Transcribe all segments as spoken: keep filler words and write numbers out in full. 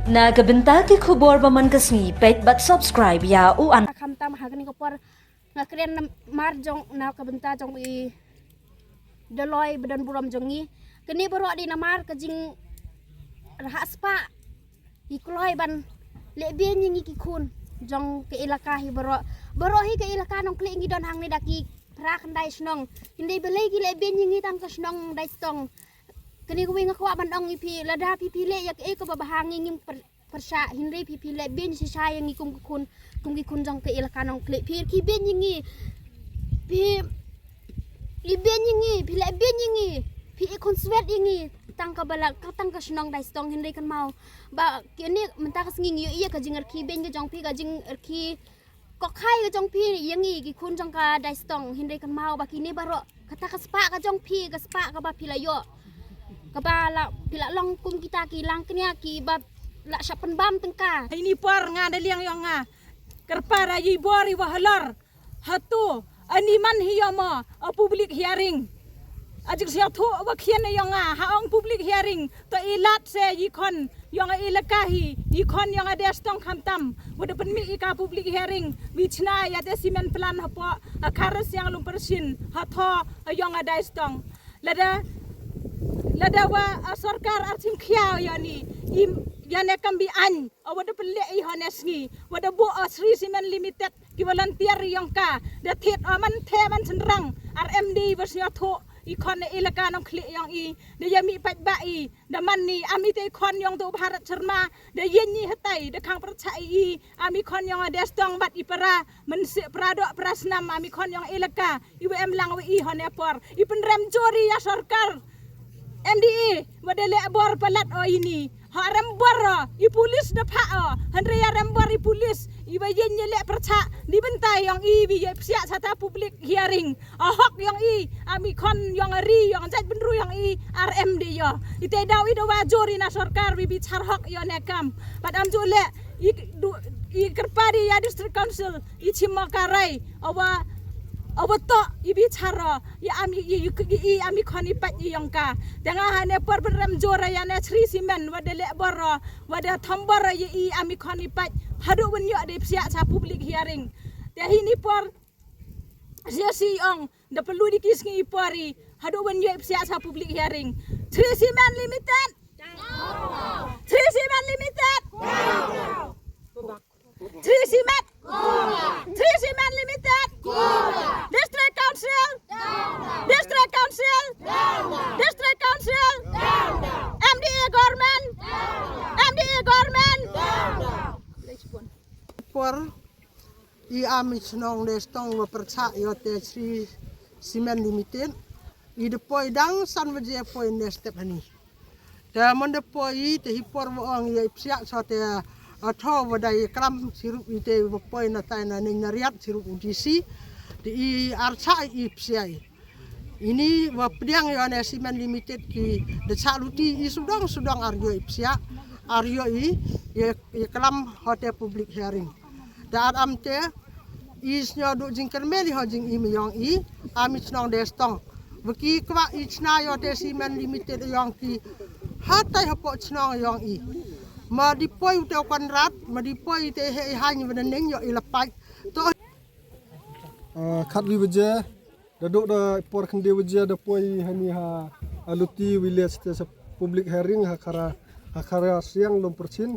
Na ka bynta ki khubor ba man ka sngi, peit bad subscribe ïa u an. Khamtam ha kane ka por nga kren namar jong na ka bynta jong i Doloi ba don burom jong ngi. Kane baroh dei namar ka jingrhah spah i kloi ban leh beiñ ïa ngi ki khun jong ka elaka hi baroh. Baroh hi ka elaka Nongkhlieh ngi don hangne da ki phra khyndai shnong. Hynrei balei ki leh beiñ ïa ngi tang ka shnong Daistong? Kane kawei nga kwah ban ong ïa phi, lada phi phi leh ïa kaei kaba bha ngi ngim pyrshah, hynrei phi phi leh beiñ shisha ïa ngi kum ki khun, kum ki khun jong ka elaka Nongkhlieh. Phi rkhie beiñ ïa ngi, phi rkhie beiñ ïa ngi, phi leh beiñ ïa ngi, phi i khun swet ïa ngi tang kaba la, ka tang ka shnong Daistong, hynrei kan mau ba kine mynta ka sngi ngi ïohi ïa ka jingrkhie beiñ ka jong phi, ka jingrkhie ko khai ka jong phi ïa ngi ki khun jong ka Daistong, hynrei kan mau ba kine baroh kata ka spah ka jong phi, ka spah kaba phi la ïoh, kaba la phi la long kum kita ki langknia kiba la shah pynbam tyngka. Ini por nga da liang ïong nga kyrpad ïa i bor i wa halor. Hato ani man hi ïa mo a public hearing? A jingsngewthuh wa khian ïong nga ha ong public hearing. To i lad se i khon ïong a elaka hi, i khon ïong a Daistong khamtam. Wa da pynmih i ka public hearing wi chna ïa te cement plant hapoh a Kharasiang Lumpyrsin, ha tho ïong a Daistong. Lada, lada wa a sorkar ar chim khia ïa ni, i ïa ne kam bi ain, a wa da pynleh i hone sngi, wa da bu a Shree Cement Limited ki volunteer ïong ka, da thied o man the man chynrang, ar M D wa sngewthuh i khon elaka Nongkhlieh ïong i, da ïa mih paidbah i, da man ni, am i te i khon ïong tu Bharat Sharma, da ïeng i hatai, da khang pyrchah i, am i khon ïong a Daistong bad i para, mynsiem para doh para snam, am i khon ïong elaka, i wa em lang wa i hone por, i pynrem jur ïa sorkar, M D A, wa da leh bor palat o ini, ha rem bor o, i pulis da pha o, hynrei ïa rem bor i pulis, i wa ïeng ïa leh pyrchah, di bynta ïong i, wi ïa psiah sata public hearing, a hok ïong i, am i khon ïong a ri, ïong a jait bynru ïong i, ar M D A ïo. I te daw i da wa jur i na sorkar wi bi char hok ïo ne kam. Bad am ju leh, i du, i kyrpad i ïa District Council, i chim mo ka rai, a wa, a wa to, i bi char o, i am i, i, i, i am i khon i pait i ïong ka. Te nga hane por pynrem jur ïa ne Shree Cement, wa da leh bor o, wa da thom bor o, i, i am i khon i pait. Haduh wan ïoh da i psiah sa public hearing. Te hini por, sia si ong, da pynlut i ki sngi i por i, haduh wan ïoh i psiah sa public hearing. Shree Cement Limited. Shree Cement Limited. Shree Cement. Shree Cement Limited. District Council. District Council. District Council. M D A government. M D A government. Por i am i chnong Daistong wa pyrchah ïa te Shree Cement Limited. I da poi dang san baje poi ne step hani. Te man da poi i te hi por wa ong ïa i psiah so te a tho wa da i kram sirup i te wa poi na tai na ning na riat sirup u D C. Te i ar cha i psiah i. Ini wa pdiang ïa ne Cement Limited ki da cha luti i sudong sudong ar ïoh i psiah, ar ïoh i, i, i klam ha te public hearing. Da ar am te, i snyo du jingkyrmel i ha jing i mi ïong i, am i chnong Daistong. Wa ki kwah i chna ïa te Cement Limited ïong ki, ha tai hapoh chnong ïong i. Ma di poi u te Konrad, ma di poi te he i hany wa da ning ïoh i la pait. To Ah, khat wi baje, da dok da por khynde baje da poi hani ha, a luti wi le ste sa public hearing ha Khara, ha Kharasiang Lumpyrsin.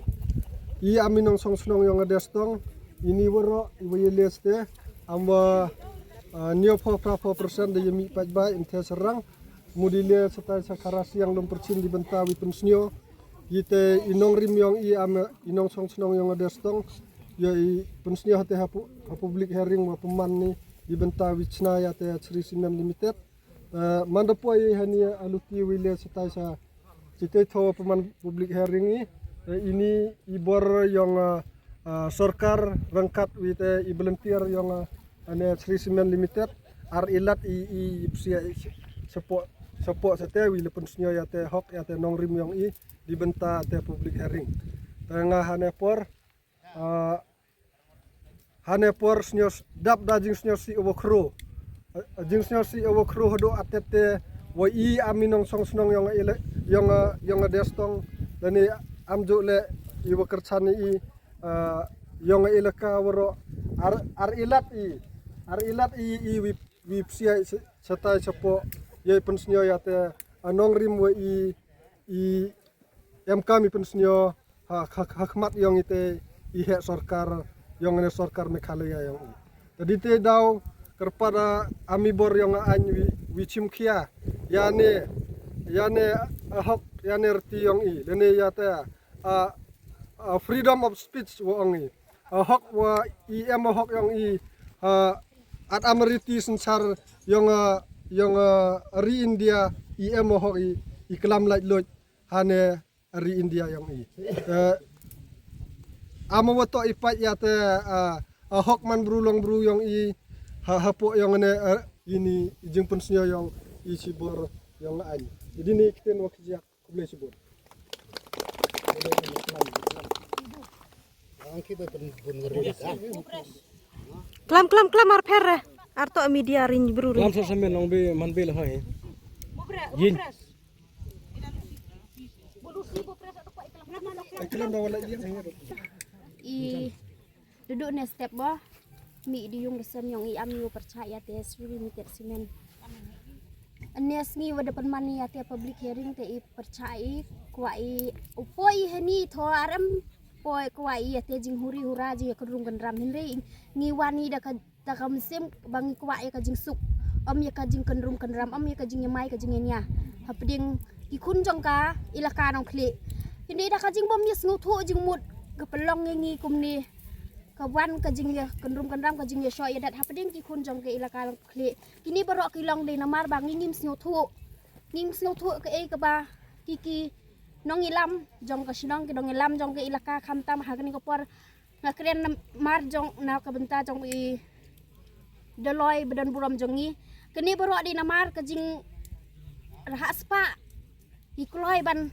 I am i nongshong shnong ïong a Daistong, ini waroh i wa ïa le ste, am wa, ah, hynñiew phew phra phew percent da ïa mih paidbah im the syrang, mut i le sa tai sa Kharasiang Lumpyrsin di bynta wi pynsngew. I te i nongrim ïong i am i nongshong shnong ïong a Daistong. Ïa i pynsngew ha te ha pu-, ha public hearing wa pynman ni di bynta wi chna ïa te Shree Cement Limited. Eh, man da poi i hani a luti wi le sa tai sa. Chi te tho pynman public hearing i. Eh, ini i bor ïong, eh, ah, sorkar ryngkat wi te i volunteer ïong, ah, ane Shree Cement Limited, ar i lad i, i, i psiah i support, support sa te wi le pynsngew ïa te hok ïa te nongrim ïong i di bynta te public hearing. Te nga hane por, ah, hane por sngew s-, dap da jingsngewsih wa khro. Ah, jingsngewsih wa khro haduh atet te wa i am i nongshong shnong ïong a ele-, ïong a, ïong a Daistong, lane am ju le i wa kyrchan i, ah, yong i laka waro ar, ar ilat i, ar ilat i, i wi, wi psiai shatai shapo, yai pynsnyo ya te, ah, nongrim wa i, i em kam i pynsnyo, ha, ha, ha khmat yong i te, i heh sorkar, yong ne sorkar Meghalaya yong i. Te di te daw, kyrpad, ah, ami bor yong a ain wi, wi chim khia, ya ne, ya ne, ah, hok, ya ne rti yong i, lene ya te, ah, ah, freedom of speech wa ong i. Ah, hok wa i em ah hok yong i, ah, at amriti sensar yong, ah, yong, ah, ri India i em ah hok i, i klam lait loj, hane ri India yong i. Eh, ama wa to i pait ya te, ah, ah, hok man bru long bru yong i, ha, hapo yong ne, eh, ini i jingpynsnyo yong i chibor yong ain. Jadi ni kiten wa kjiak. Khublei shibun. Klam, klam, klam, ar pher, eh. Ar to media ring bru ring. Klam sa samen long bi man bi la hoi. Yin. I Dudu ne step ba mi di yung da sem yong i am yu percaya te suri mi tet simen. Nes ngi wada penman ya te public hearing te i percaya i kwa i upo i hani tho aram po kwa i ya te jing huri hura ji ya kynrum kynram hynrei ngi wani da ka da ka mynsiem ba ngi kwa ya ka jing suk. Am ya ka jing kynrum kynram am ya ka jing yamai ka jing yanya. Hapding ki khun jong ka ilaka nong khli. Hynrei da ka jing bom ya sngu tho jing mut ka pelong ngi kumni. Ka wan ka jing ya kynrum kynram ka jing ya sho ya dat hapding ki khun jong ka ilaka long khli. Kini barok ki long dei namar ba ngi ngim sngewthuh. Ngim sngewthuh ka ei ka ba ki ki nong ilam jong ka shnong ki nong ilam jong ka ilaka khamtam ha kani ka por nga kren namar jong na ka bynta jong i doloi bedon burom jong ngi. Kini barok dei namar ka jing rahak spa. Ki kloi ban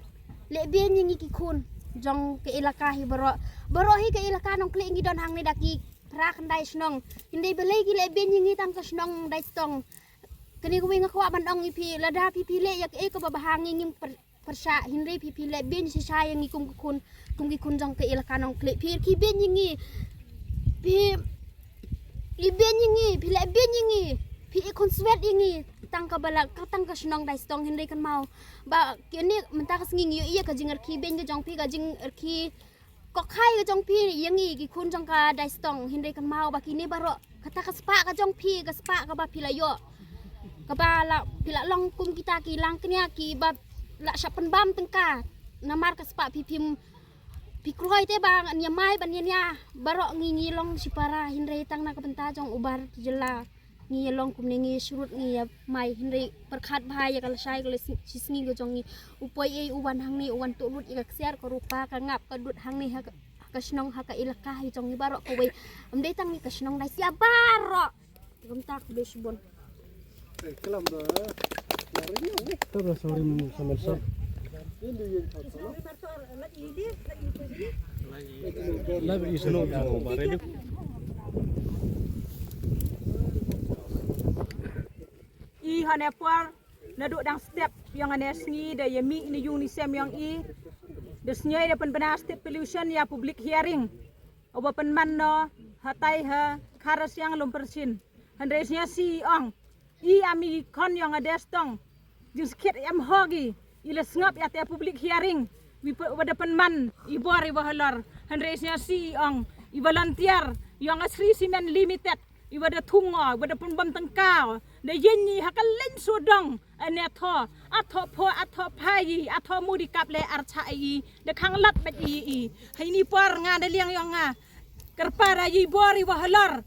leh bien ïa ngi ki khun jong ka ilaka hi baroh. Baroh hi ka ilaka Nongkhleh ngi don hangne da ki phra khyndai shnong. Hynrei balei ki leh bien ïa ngi tang ka shnong Daistong. Kane kawei nga kwah ban ong ïa phi lada phi phi leh ïa kaei kaba bha ngi ngim pyrshah hynrei phi phi leh bien shisha ïa ngi kum ki khun kum ki khun jong ka ilaka Nongkhleh. Phi ki bien ïa ngi phi Phi bien ïa ngi, phi leh bien ïa ngi, phi i khun swet ïa ngi, tang ka bala, ka tang ka shnong Daistong hynrei kan mau. Ba kine mynta ka sngi ngi ïa ka jingrkhie bien ka jong phi ka jingrkhie kokhai ka jong phi ïa ngi ki khun jong ka Daistong hynrei kan mau ba kine baroh kata ka spah ka jong phi ka spah kaba phi la ïoh. Kaba la phi la long kum kita ki lang knia ki ba la shah pynbam tyngka namar ka spah phi phim Phi kloi te ba ngan ïa mai ban ïa nia baroh ngi ngi long shipara hynrei tang na ka bynta jong u bar jylla ngi ïa long kumne ngi shrut ngi ïa mai hynrei pyrkhat bha ïa ka lashai ka la shisngi ka jong ngi u poi ei u wan hangne u wan tuh lut ïa ka ksiar ka rupa ka ngap ka dud hangne ha ka shnong ha ka ilaka hi jong ngi baroh kawei. Ym dei tang ngi ka shnong dei sia baroh. Kumta khublei shibun. Tabra sorry mo samal sa. Labi isno mo ba ready. I hane por naduh dang step ïong ane sngi da ïa mih ni yung ni sem ïong i da sngi da pynbna step pollution ïa public hearing. Uba pynman noh hatai ha Kharasiang Lumpyrsin. Hynrei sñiawsih i ong i ami khon ïong a Daistong. Jingskhiat em hok i i la sngap ïa te public hearing. Wi wada pynman i bor i wa halor. Hynrei sñiawsih i ong i volunteer ïong a Shree Cement Limited. I wada thung o wada pynbam tyngka o da ïeng i ha ka leng sodong. Ane tho a tho pho a tho phai i a tho mudi kap le ar cha i da khang lat bad i i. Hai ni por nga da liang ïong nga kyrpad a i bor i wa halor.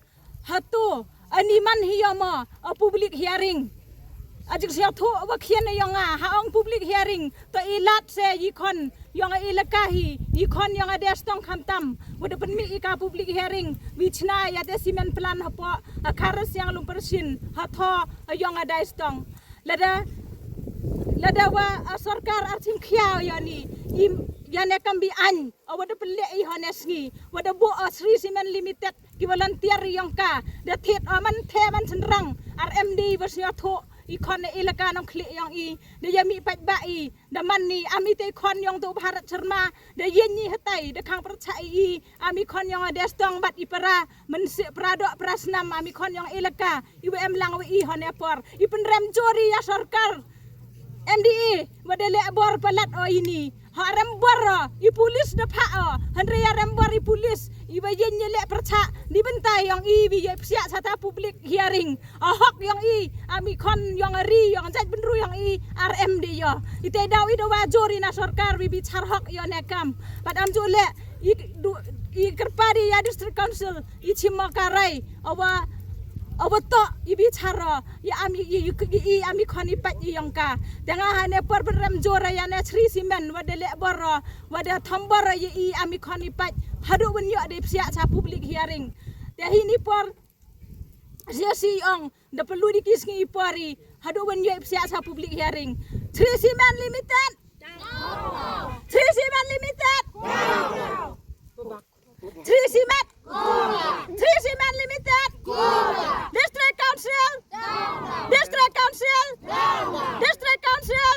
Hato ani man hi ïa mo a public hearing. A jik sia tho wa khian ïong nga ha ong public hearing. To i lat se i khon ïong a ilaka hi i khon ïong a Daistong khamtam. Wada pynmih i ka public hearing wi chna ïa te cement plant hapo a Kharasiang Lumpyrsin ha tho ïong a Daistong. Lada lada wa a sorkar ar chim khia ïa ni i ïa ne kam bi an. Wada pynleh i hone sngi wada bo a Shree Cement Limited ki volunteer ïong ka da thied o man the man synrang ar em di wa sñiawthuh i khon ne elaka Nongkhlieh yong i, da ïa mih pat ba i, da man ni, am i te khon yong to Bharat Sharma, da ïeng ni hatai, da khang pyrchah i, am i khon yong a Destong bad i para, men si para dok para snam, am i khon yong elaka, i wa em lang wa i hon e por, i pynrem jur i ïa sorkar, M D A, wa da leh bor palat o ini, ha rem bor o, i pulis da pha o, hynrei ïa rem bor i pulis, i wa ïeng ni leh pyrchah, ni bynta yong i, wi ïa psiah sata public hearing, a hok yong i, am i khon yong a ri, yong jait bynru yong i, ar em de ïa. I te daw i dawa jur i na sorkar, wi bi char hok ïa ne kam. Pat am ju leh, i du, i kyrpad i ïa district council, i chim mo ka rai, awa, awa to, i bi char o, i am i, i, i, i am i khon i pat i yong ka. Te nga ha ne por pynrem jur ïa ne Shree Cement, wa de leh bor o, wa de thom bor o i, i am i khon i pat, haduh wan ïa de psiah sa public hearing. Te hi ni por, Sia si ong, da pelu di ki sngi i por i, haduh wan ïa psiah sa public hearing. Shree Cement Limited. Shree Cement Limited. Shree Cement. Shree Cement Limited. District Council. District Council. District Council.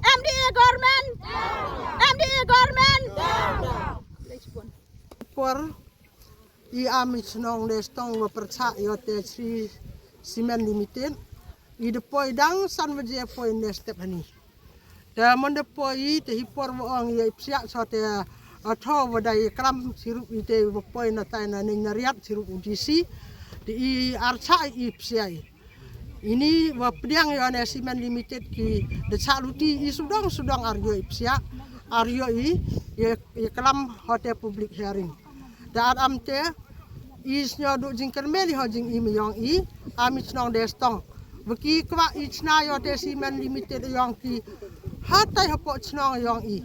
M D A government. M D A government. Por i am i chnong Destong wa pyrchah ïa te Shree Cement Limited. I da poi dang san waje poi ne step hani. Te mon da poi i te hi por wa ong ïa i psiah so te a tho wa da i klam sirup i te wa poi na tai na neng na riat sirup u D C. Te i archah i psiah i. Ini wa pdiang ïa ne Cement Limited ki da chah luti i sudong sudong ar ïa i psiah, ar ïa i, ïa, ïa klam ha te public hearing. Da ar am te, i snyo du jingkyrmel i ha jingim yong i, am i chnong Destong. Wa ki kwah i chna ïa te Cement Limited yong ki, hatai hapoh chnong yong i.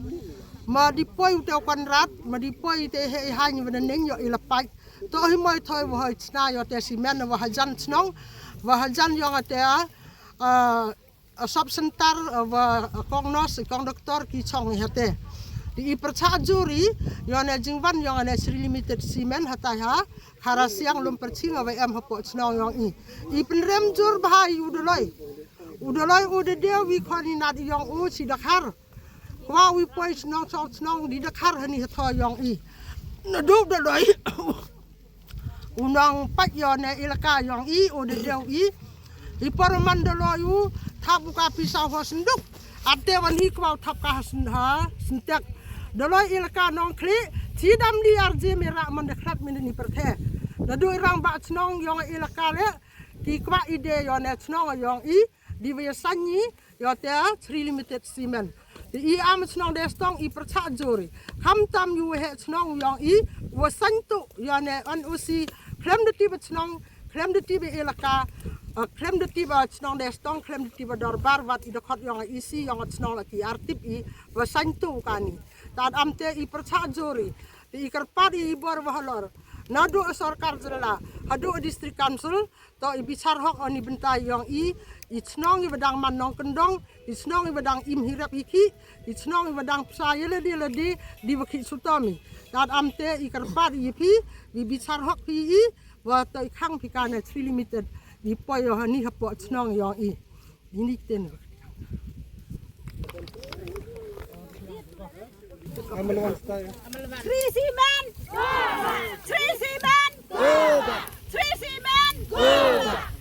Ma di poi u te Konrad, ma di poi i te he i hany wa da neng ïa i lapai. To hi moi thoi wa hoi chna ïa te cement wa hajan chnong, wa hajan yong a te a, a, a sub center, a, wa, a, kong nurse, kong doktor ki chong i ha te. Di i pyrchah jur i, ïa ne jingwan yong ne Shree Limited Cement hatai ha, Kharasiang Lumpyrching wa em hapoh chnong yong i. I pynrem jur bha i u Doloi. U Doloi u da dei wi khon i nat yong u chi da khar. Kwah wi poi chnong chong chnong di da khar hani ha tho yong i. Na du Doloi. U nong pat ïa ne elaka yong i, u da dei i. I por man Doloi u, thap u ka pisa ha senduk. Ate wan hi kwah thap ka ha sen-, ha sentek. Doloi elaka Nongkhlieh, chi dam di ar je me ra man da khlap me ni pyrthe. Na du i rang ba chnong yong elaka le, ki kwah i de ïa ne chnong yong i, di wa ïa sani, ïa te Shree Limited Cement. Te i am chnong Destong i pyrchah jur i. Kham tam ïa u he chnong yong i, wa sain tu, ïa ne N O C, khlem da tip ba chnong, khlem da tip ba elaka, eh, khlem da tip ba chnong Destong, khlem da tip ba dorbar, wat i da khot yong i si, yong chnong la ki ar tip i, wa sain tu kani. Tad am te i pyrchah jur i, te i kyrpad i bor wa halor. Na du sorkar jylla, haduh district council, to i bichar hok o ni bynta yong i, i chnong i wa dang man nongkyndong, i chnong i wa dang im hi rep hi khih, i chnong i wa dang psa ïa lade lade, di wa khih sutom i. Tad am te i kyrpad i phi, i bichar hok phi i, wa to i khang phi ka ne Shree Limited, i poi o hani hapoh chnong yong i. Ini ten. Shree Cement! Shree Cement! Shree Cement!